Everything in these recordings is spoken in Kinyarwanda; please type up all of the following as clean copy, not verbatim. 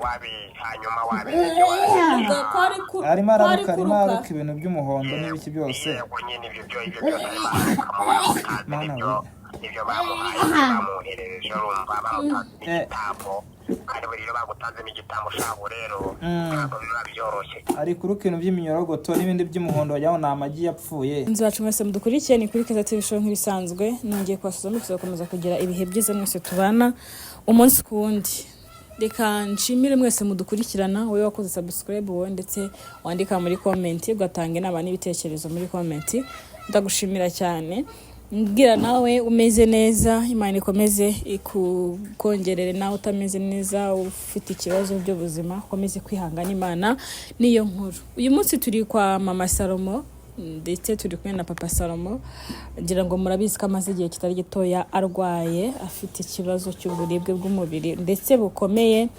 Hanyuma wabirebye Ubwo ko ari Arimo ko ari araruka, arimo kuruka. araruka ibintu by'umuhondo n'ibiki byose. Yego nyine, ibyo byose arimo araruka mu bamutanze. Mana Nibyo. we. Nibyo bamuhaye, bamuherereje, urumva bamutanze n'igitambo, kandi buri iyo bagutanzemo igitambo shabu rero ntabwo biba byoroshye. Ari kuruka ibintu by'iminyorogoto n'ibindi by'umuhondo, wagira ngo ni amagi yapfuye. Inzu bacu mwese mudukurikiye, ni kuri Keza TV Show nk'ibisanzwe. Nongeye kubasuhuza, mbifuriza gukomeza kugira ibihe byiza mwese tubana umunsi ku wundi. Reka nshimire mwese mudukurikirana, wowe wakoze subscribe, wowe ndetse wandika muri comment, ugatanga inama n'ibitekerezo muri comment, ndagushimira cyane. Mbwira nawe umeze neza, Imana ikomeze ikukongerere, nawe utameze neza, ufite ikibazo by'ubuzima, ukomeze kwihangana, Imana niyo nkuru. Uyu munsi turi kwa mama Salomo ndetse turi kumwe na papa Salomo. Ngira ngo murabizi ko amaze igihe kitari gitoya arwaye, afite ikibazo cy'uburibwe bw'umubiri ndetse bukomeye.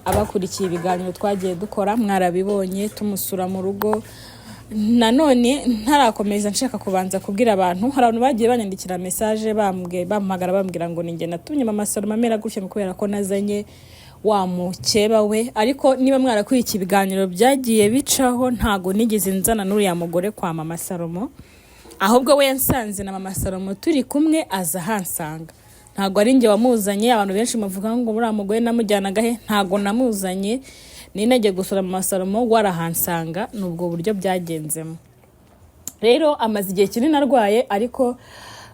Abakurikiye ibiganiro twagiye dukora mwarabibonye tumusura mu rugo. Nanone ntarakomeza, nshaka kubanza kubwira abantu, hari abantu bagiye banyandikira message, bambwe bampamagara, bambwira ngo ninjye natumye mama Salomo amera gutya, ngo kubera ko nazanye wa mukeba we. Ariko niba mwarakurikiye ibiganiro byagiye bicaho, ntago nigeze nzana n'uriya mugore kwa mama Salomo, ahubwo we yansanze na mama Salomo turi kumwe, aza ahansanga, ntabwo ari njye wamuzanye. Abantu benshi bavuga ngo uriya mugore namujyanaga he? Ntabwo namuzanye, ni nagiye gusura mama Salomo, warahansanga, ni ubwo buryo byagenzemo. Rero amaze igihe kinini arwaye, ariko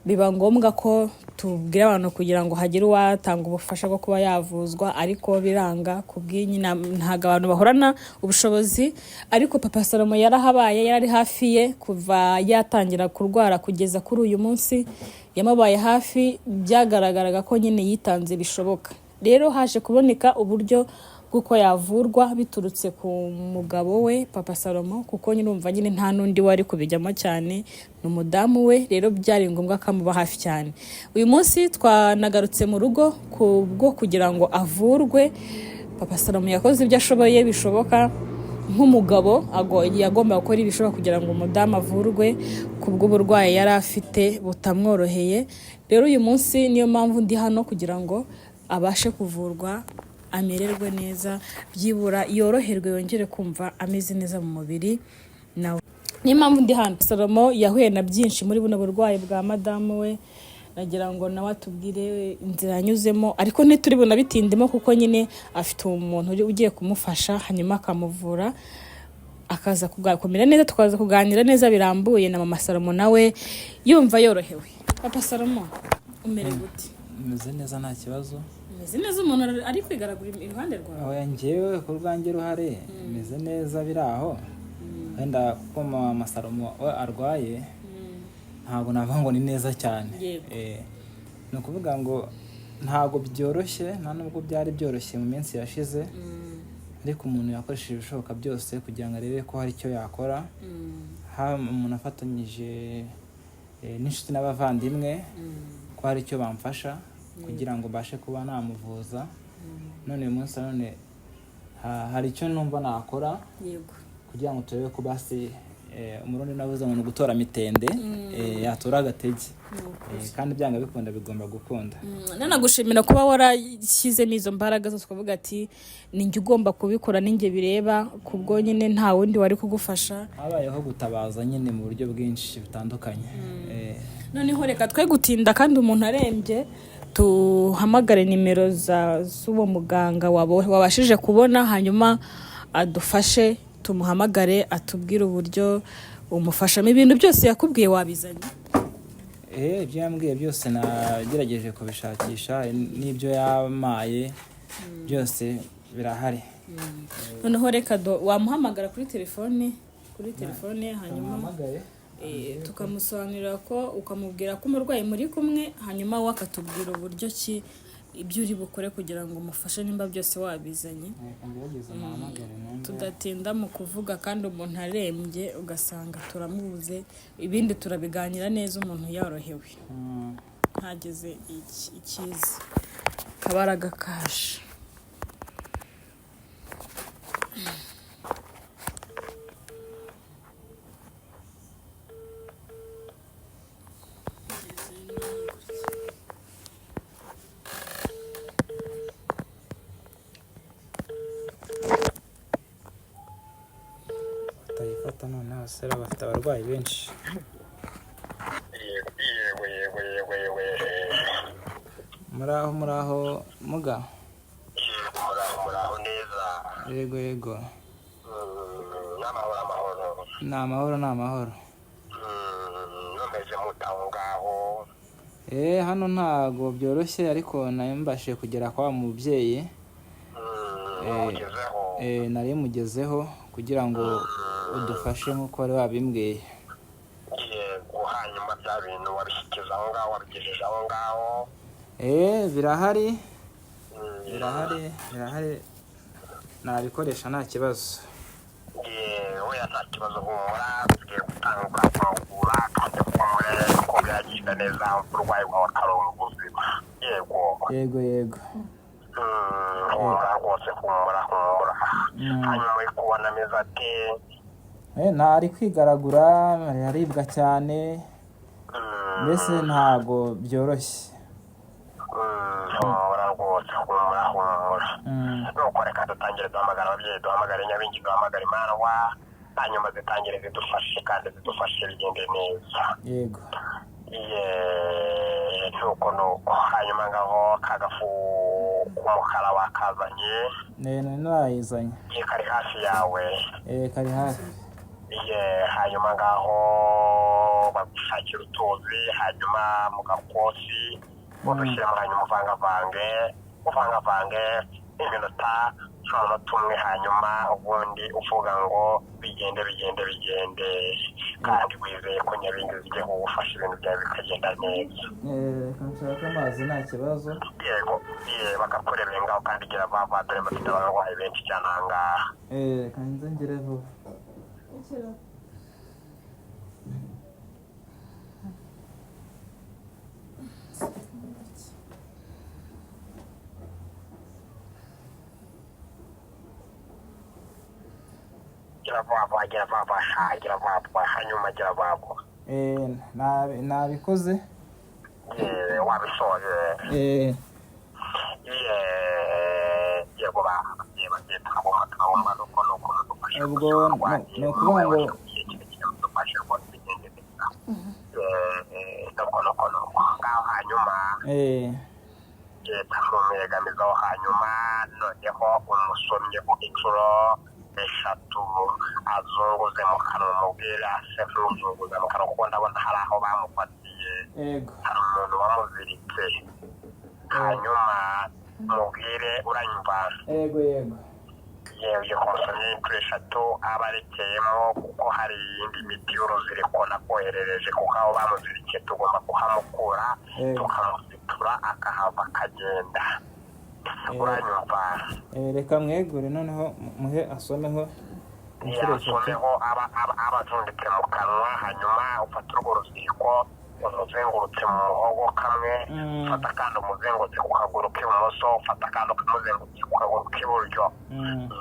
biba ngombwa ko tubwira abantu kugira ngo hagire uwatanga ubufasha bwo kuba yavuzwa, ariko biranga kubw'inyina, ntabwo abantu bahorana ubushobozi. Ariko papa Salomo yarahabaye, yari ari hafi ye kuva yatangira kurwara kugeza kuri uyu munsi, yamubaye hafi, byagaragaraga ko nyine yitanze bishoboka. Rero haje kuboneka uburyo bw'uko yavurwa biturutse ku mugabo we papa Salomo, kuko nyine urumva nyine nta n'undi wari kubijyamo cyane, ni umudamu we, rero byari ngombwa ko amuba hafi cyane. Uyu munsi twanagarutse mu rugo kubwo kugira ngo avurwe. Papa Salomo yakoze ibyo ashoboye bishoboka nk'umugabo, yagomba gukora ibishoboka kugira ngo umudamu avurwe ku bw'uburwayi yari afite butamworoheye. Rero uyu munsi niyo mpamvu ndi hano, kugira ngo abashe kuvurwa, amererwe neza, byibura yoroherwe, yongere kumva ameze neza mu mubiri nawe. Niyo mpamvu ndi hano. Salomo yahuye na byinshi muri buno burwayi bwa madamu we, nagira ngo nawe atubwire inzira yanyuzemo, ariko ntituri bunabitindemo kuko nyine afite umuntu ugiye kumufasha, hanyuma akamuvura, akaza kumera neza, tukaza kuganira neza birambuye na mama Salomo, nawe yumva yorohewe. Papa Salomo, umerewe gute? Meze neza, nta kibazo. Umeze neza? Umuntu ari kwigaragura iruhande rwawe. Oya, njyewe ku rwanjye ruhare meze neza, biri aho. Wenda kuko mama Salomo we arwaye, ntabwo navuga ngo ni neza cyane. Ni ukuvuga ngo ntabwo byoroshye, nta nubwo byari byoroshye mu minsi yashize, ariko umuntu yakoresheje ibishoboka byose kugira ngo arebe ko hari icyo yakora, haba umuntu afatanyije n'inshuti n'abavandimwe, ko hari icyo bamfasha kugira ngo mbashe kuba namuvuza. None uyu munsi none hari icyo numva nakora kugira ngo turebe ko basi, Umurundi navuze ngo ni ugutora mitende, yatora agatege. Kandi byanga bikunda bigomba gukunda. Nanagushimira kuba warashyizemo izo mbaraga zose, ukavuga ati ninjye ugomba kubikora, ninjye bireba, kubwo nyine nta wundi wari kugufasha. Habayeho gutabaza nyine mu buryo bwinshi butandukanye. Noneho reka twe gutinda kandi umuntu arembye, tuhamagare nimero z'uwo muganga wabashije kubona, hanyuma adufashe, tumuhamagare atubwire uburyo umufashamo. Ibintu byose yakubwiye wabizanye? Ibyo yambwiye byose nagerageje kubishakisha, n'ibyo yamaye byose birahari. Noneho reka wamuhamagara kuri telefone hanyuma Muhamagare. Tukamusobanurira ko, ukamubwira ko umurwayi muri kumwe, hanyuma we akatubwira uburyo ki ibyo uri bukore kugira ngo umufashe, nimba byose wabizanye. Reka ngerageze muhamagare numve. Tudatinda mu kuvuga kandi umuntu arembye, ugasanga turamubuze. Ibindi turabiganira neza umuntu yorohewe, ntageze ikiza kabaraga kaje. gufata noneho sera bafite abarwayi benshi. Yego yego yego yego yego. Muraho muraho muga. Yego, muraho muraho neza. Yego yego. N'amahoro amahoro. Ni amahoro ni amahoro. Numeze mute aho ngaho? Hano ntago byoroshye ariko nari mbashije kugera kwa wa mubyeyi. Mugezeho? Nari mugezeho kugira ngo udufashe nk'uko wari wabimbwiye. Yego, hanyuma bya bintu wabishyikiza aho ngaho, wabigejeje aho ngaho? Birahari birahari birahari, nabikoresha nta kibazo. Oya, nta kibazo, humura, tugiye gutanga kurangura kandi humure ko byagenda neza, uburwayi bwawe akaronka ubuzima. Yego. Yego yego. Humura rwose, humura humura. Hanyuma uri kubona ameze ate? Ntari kwigaragura, araribwa cyane, mbese ntago byoroshye. Humura rwose, humura humura. Nuko reka dutangire duhamagara ababyeyi, duhamagare Nyabingi, duhamagare Imandwa, hanyuma zitangire zidufashe kandi zidufashe bigende neza. Yego. Ye, nuko nuko hanyuma ngaho kagafu k'umukara wakazanye? Nari nayizanye. Ye, kari hafi yawe? Kari hafi. Ye, hanyuma ngaho bagushakira utuzi, hanyuma mu gakosi udushyiremo, hanyuma uvangavange uvangavange iminota 11, hanyuma ubundi uvuga ngo bigende bigende bigende, kandi wizeye ko Nyabingi zigiye kugufasha ibintu byawe bikagenda neza. Reka nshake amazi nta kibazo. Yego, ye, bakakurebera ngaho kandi gira vuba, dore bafite abarwayi benshi cyane aha ngaha. Reka nze ngere vuba. Gira vuba vuba, gira vuba vuba sha, gira vuba vuba, hanyuma gira vuba vuba. Nabikoze. Ye, wabisoje? Ye, yego, ba ye bagiye tukabumva tukabumva, nuko nuko mudufashe. Ubwo ni ukuvuga ngo mudufashe rwose bigende neza. Nuko nuko nuko ngaho hanyuma leta ntumwegamizaho, hanyuma noneho umusomyeho inshuro 3, azunguze mu kanwa, umubwire ase nk'uzunguza mu kanwa, kuko ndabona hari aho bamufatiye. Yego. Hari umuntu wamuziritse, hanyuma mubwire, uranyumva? Yego yego. Yewe, kumusomya inshuro 3 aba arekeyemo, kuko hari iyindi miti y'uruziriko nakoherereje, kuko aho bamuzirikiye tugomba kuhamukura, tukamuzitura akahava akagenda. Uranyumva? Reka mwegure noneho muhe asomeho inshuro 3. Yasomeho, aba ajunditse mu kanwa, hanyuma ufata urwo ruziriko umuzengurutse mu muhogo kamwe, ufata kandi umuzengurutse ku kaguru k'ibumoso, ufata kandi ukamuzengurutse ku kaguru k'iburyo.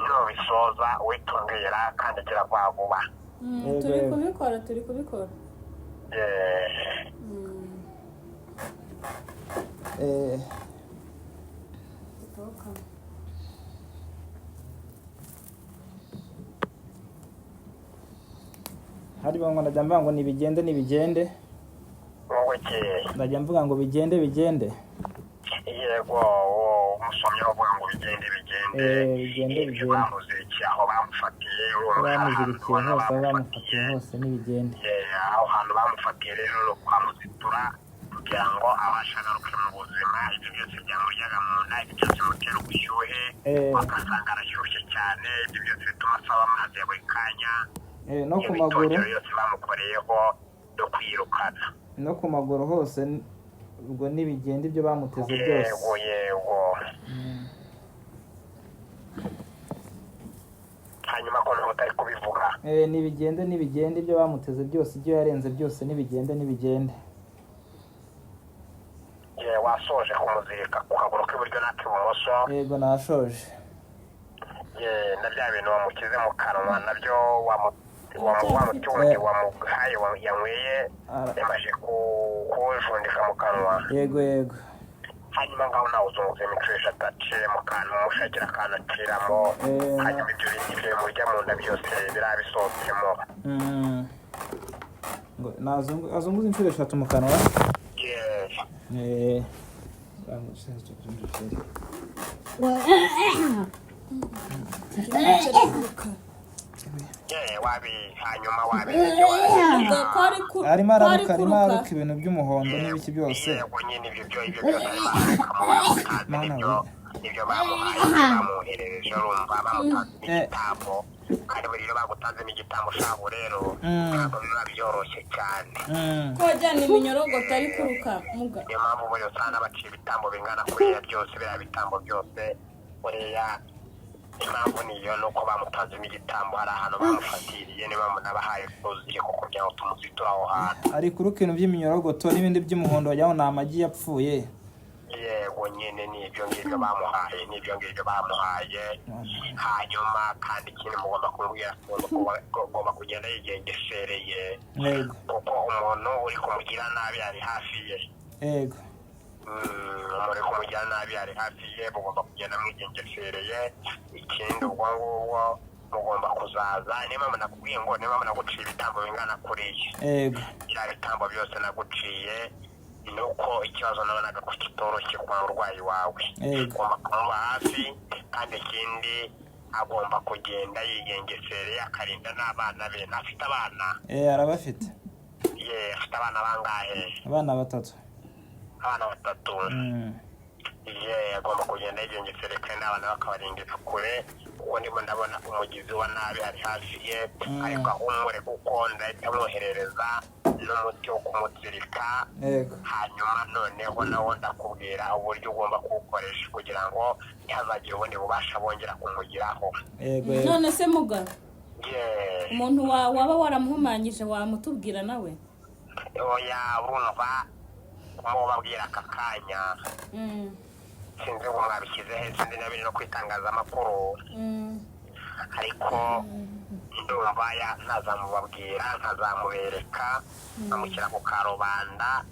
Nubisoza witubwira kandi gira vuba vuba. Turi kubikora turi kubikora. Hari bamwe ndajya mvuga ngo nibigende nibigende. Wowe ki? Ndajya mvuga ngo bigende bigende. Yego, umusomyi uvuga ngo bigende bigende. Bigende Ibyo bigende. bamuzirikiye aho bamufatiye, urumva Bamuzirikiye ahantu hose, aho bamufatiye. bamufatiye hose nibigende. Aho hantu bamufatiye rero ni ukuhamuzitura kugira ngo abashe agaruke mu buzima. Ibyo byose byamuryaga mu nda, ibyo byose bimutera ubushyuhe, ugasanga arashyushye cyane, ibyo byose bituma asaba amazi ya buri kanya. No ku maguru. Imitongero yose bamukoreyeho no kwirukana. No ku maguru hose ubwo nibigende ibyo bamuteze byose. Yego yego. Hanyuma ko ntabwo utari kubivuga? Nibigende nibigende ibyo bamuteze byose, ibyo yarenze byose nibigende nibigende. Wasoje kumuzirika ku kaguru k'iburyo n'ak'ibumoso? Yego, nashoje. Na bya bintu wamukize mu kanwa nabyo wamutunge wamuhaye yanyweye yamaze kuwujundika mu kanwa? Yego yego. Hanyuma ngaho nawe uzunguzemo inshuro eshatu, acire mu kantu, umushakira akantu aciramo. Hanyuma ibyo bintu, ibyo bimurya mu nda byose birabisohotsemo. Ngo azunguze inshuro eshatu mu kanwa. Yes. Wabi hanyuma wabi. Muga ko ari ku- Arimo ko ari araruka, arimo kuruka. araruka ibintu by'umuhondo n'ibiki byose. Yego nyine, ibyo byose arimo araruka mu bamutanze. Mana Nibyo we. nibyo bamuhaye, bamuherereje, urumva bamutanze n'igitambo, kandi buri iyo bagutanzemo igitambo shabu rero ntabwo biba byoroshye cyane. Ko wajyana iminyorogoto ari kuruka muga. Niyo mpamvu buri usanga baciye ibitambo bingana kuriya byose, biriya bitambo byose buriya impamvu niyo, ni uko bamutanzemo igitambo, hari ahantu bamufatiriye, niyo mpamvu nabahaye uruziriko kugira ngo tumuziture aho hantu. Ari kuruka ibintu by'iminyorogoto n'ibindi by'umuhondo, wagira ngo ni amagi yapfuye. Yego nyine, ni ibyo ngibyo bamuhaye, ni ibyo ngibyo bamuhaye. Hanyuma kandi ikindi mugomba kumubwira, agomba kugenda yigengesereye, kuko umuntu uri kumugira nabi ari hafi ye. Umuntu uri kumugira nabi ari hafi ye, mugomba kugenda mwigengesereye. Ikindi ubwo ngubwo mugomba kuzaza, niyo mpamvu nakubwiye ngo, niyo mpamvu naguciye ibitambo bingana kuriya. Biriya bitambo byose naguciye ni uko ikibazo nabonaga ko kitoroshye ku murwayi wawe. Ugomba kumuba hafi, kandi ikindi agomba kugenda yigengesereye, akarinda n'abana be. Ntafite abana? Arabafite. Ye, afite abana bangahe? Abana batatu. Abana batatu. Ye, agomba kugenda yigengesereye kandi n'abana bakabarindira kure, kuko ndimo ndabona umugizi wa nabi ari hafi ye. Ariko ahumure, kuko ndahita mwoherereza n'umuti wo kumutsirika. Hanyuma noneho nawo ndakubwira uburyo ugomba kuwukoresha kugira ngo ntihazagire ubundi bubasha bongera kumugiraho. Yego, yego. None se muga, Ye. umuntu waba waramuhumanyije wamutubwira nawe? Oya, urumva kumubabwira aka kanya, sinzi ngo mwabishyize he, sinzi na biri no kwitangazamakuru, ariko ndumva ntazamubabwira, nkazamubereka, nkamushyira ku karubanda,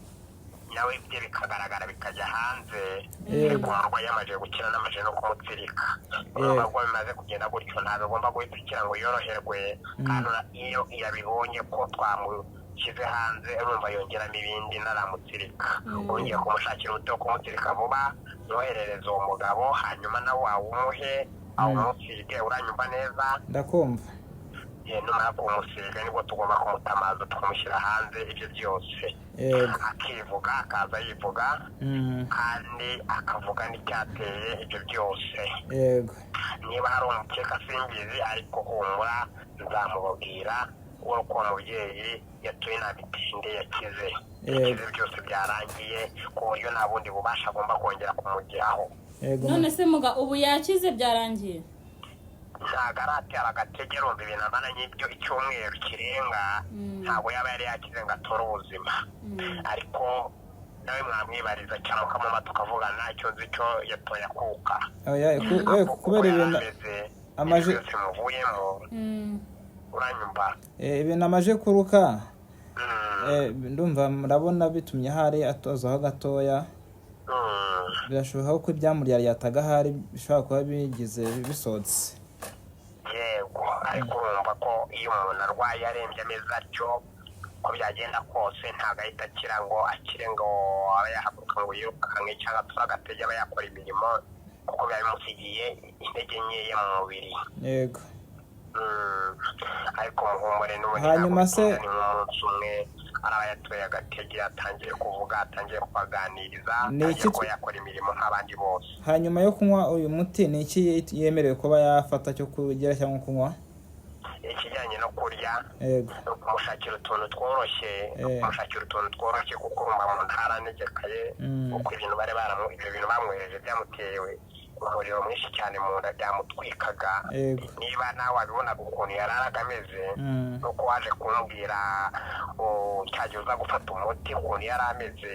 nawe ibye bikagaragara, bikajya hanze. Ariko umurwayi yamaze gukira, namaze no kumutsirika. Urumva ko bimaze kugenda gutyo, ntabwo agomba guhita akira ngo yoroherwe, kandi iyo yabibonye ko twamushyize hanze, urumva yongeramo ibindi naramutsirika. Wongeye kumushakira umuti wo kumutsirika vuba, mwoherereza uwo mugabo, hanyuma nawe awumuhe, awumusige. Uranyumva neza? Ndakumva. Numara kumusiga nibwo tugomba kumutamaza, tukamushyira hanze ibyo byose. Akivuga, akaza yivuga, kandi akavuga n'icyateye ibyo byose. Niba hari umukeka simbizi, ariko humura nzamubabwira uwo ko uwo mubyeyi yatuye nta bitinde, yakize. Yakize, byose byarangiye, ku buryo nta bundi bubasha agomba kongera kumugiraho. None se muga, ubu yakize byarangiye? Ntabwo aratera agatege, urumva ibintu amara nk'ibyo icyumweru kirenga, ntabwo yaba yari yakize ngo atore ubuzima. Ariko nawe mwamwibariza cyangwa ukamuma tukavugana, icyo nzi cyo yatoye akuka. Oya, Kuko kubera yari ibintu ameze, byose muvuyemo. Uranyumva? Ibintu amaje kuruka, ndumva murabona bitumye ahari atozaho gatoya. Birashoboka ko ibyamuryataga ahari bishobora kuba bigize bisohotse. Yego, ariko urumva ko iyo umuntu arwaye arembye ameze atyo, uko byagenda kose ntabwo ahita akira ngo akire ngo abe yahaguruka ngo yirukanke cyangwa atore agatege abe yakora imirimo, kuko biba bimusigiye intege nkeya mu mubiri. Ariko muhumure n'ubundi Hanyuma ntabwo bitinda, ni nk'umunsi umwe araba yatoye agatege, atangiye kuvuga, atangiye kubaganiriza, Ni atangiye iki kuba yakora imirimo nk'abandi bose. Hanyuma yo kunywa uyu muti, ni iki yemerewe kuba yafata cyo kurya cyangwa kunywa? Ikijyanye no kurya, no kumushakira utuntu tworoshye, no kumushakira utuntu tworoshye, kuko urumva mu nda haranegekaye, kuko ibintu bari baramu, ibyo bintu bamwohereje byamutewe umuriro mwinshi cyane mu nda, byamutwikaga. Niba nawe wabibonaga ukuntu yararaga ameze, nuko waje kumbwira cyagihe uza gufata umuti ukuntu yari ameze.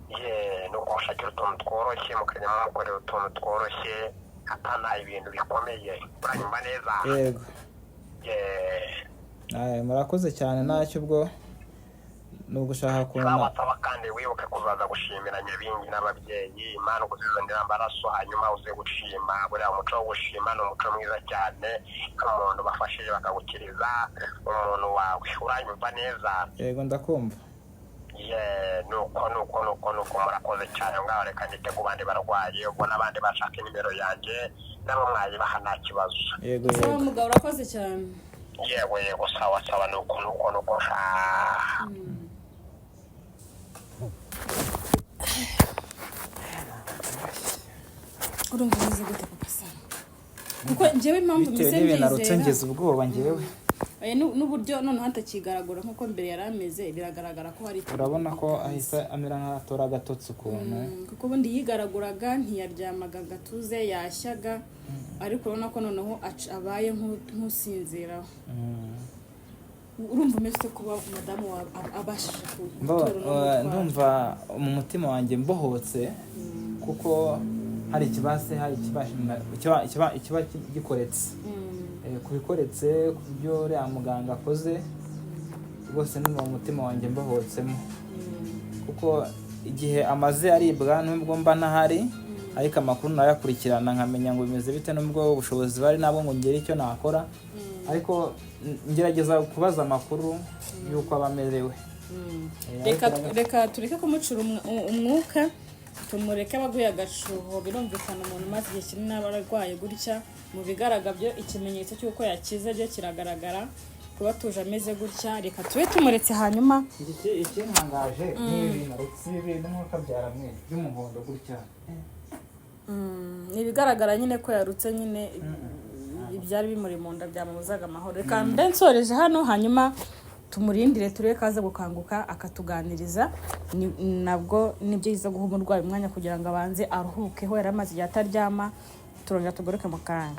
Ye, ni ukumushakira utuntu tworoshye, mukajya mumukorera utuntu tworoshye, atana ibintu bikomeye. Uranyumva neza? Yego. Ye. Murakoze cyane, ntacyo ubwo. Nubwo ushaka kubona. Sawa sawa, kandi wibuke kuzaza gushimira Nyabingi n'ababyeyi, Imana ukuzizanira amaraso, hanyuma uze gushima. Buriya umuco wo gushima ni umuco mwiza cyane, umuntu bafashije bakagukiriza umuntu wawe. Uranyumva neza? Yego, ndakumva. Ye, nuko nuko nuko nuko, murakoze cyane. Ngaho reka nite ku bandi barwayi, ubwo n'abandi bashaka nimero yanjye nabo mwayibaha, nta kibazo. Yego. Sawa. Yego. Mugabo, urakoze cyane. Yego yego, sawa sawa, nuko nuko nuko sha. Urumva umeze gute, papa Sara? Kuko njyewe impamvu Bitewe meze n'ibintu arutse, mbyizera ngeze ubwoba njyewe. Oya, n'uburyo noneho atakigaragura nk'uko mbere yari ameze, biragaragara ko hari ikintu. Urabona ko ahise amera nk'atora agatotsi ukuntu. Kuko ubundi yigaraguraga, ntiyaryamaga gatuze, yashyaga, ariko urabona ko noneho abaye nk'usinziraho. Urumva umeze ute kuba madamu wawe abashije gutura uno mutwaro? Ndumva mu mutima wanjye mbohotse, kuko hari ikibase, hari ikiba gikoretse. Ku bikoretse, ku byo uriya muganga akoze rwose, ndumva mu mutima wanjye mbohotsemo, kuko igihe amaze aribwa, nubwo mba ntahari, ariko amakuru nayakurikirana nkamenya ngo bimeze bite, nubwo ubushobozi bari nabwo ngo ngere icyo nakora, ariko ngerageza kubaza amakuru y'uko aba amerewe. Reka Ariko reka tureke kumucura umwuka, tumureke abaguye agacuho. Birumvikana, umuntu umaze igihe kinini aba arwaye gutya, mu bigaragara byo ikimenyetso cy'uko yakize byo kiragaragara, kuba atuje ameze gutya. Reka tube tumuretse hanyuma. Ikintangaje ni ibi bintu arutse, ibi bintu nk'uko mwe by'umuhondo gutya. Ni ibigaragara nyine ko yarutse nyine, ibyari bimuri mu nda byamubuzaga amahoro. Reka mbe nsoreje hano, hanyuma tumurindire turebe ko aza gukanguka akatuganiriza. Nabwo ni byiza guha umurwayi umwanya kugira ngo abanze aruhukeho, yari amaze igihe ataryama. Turongera tugaruke mu kanya.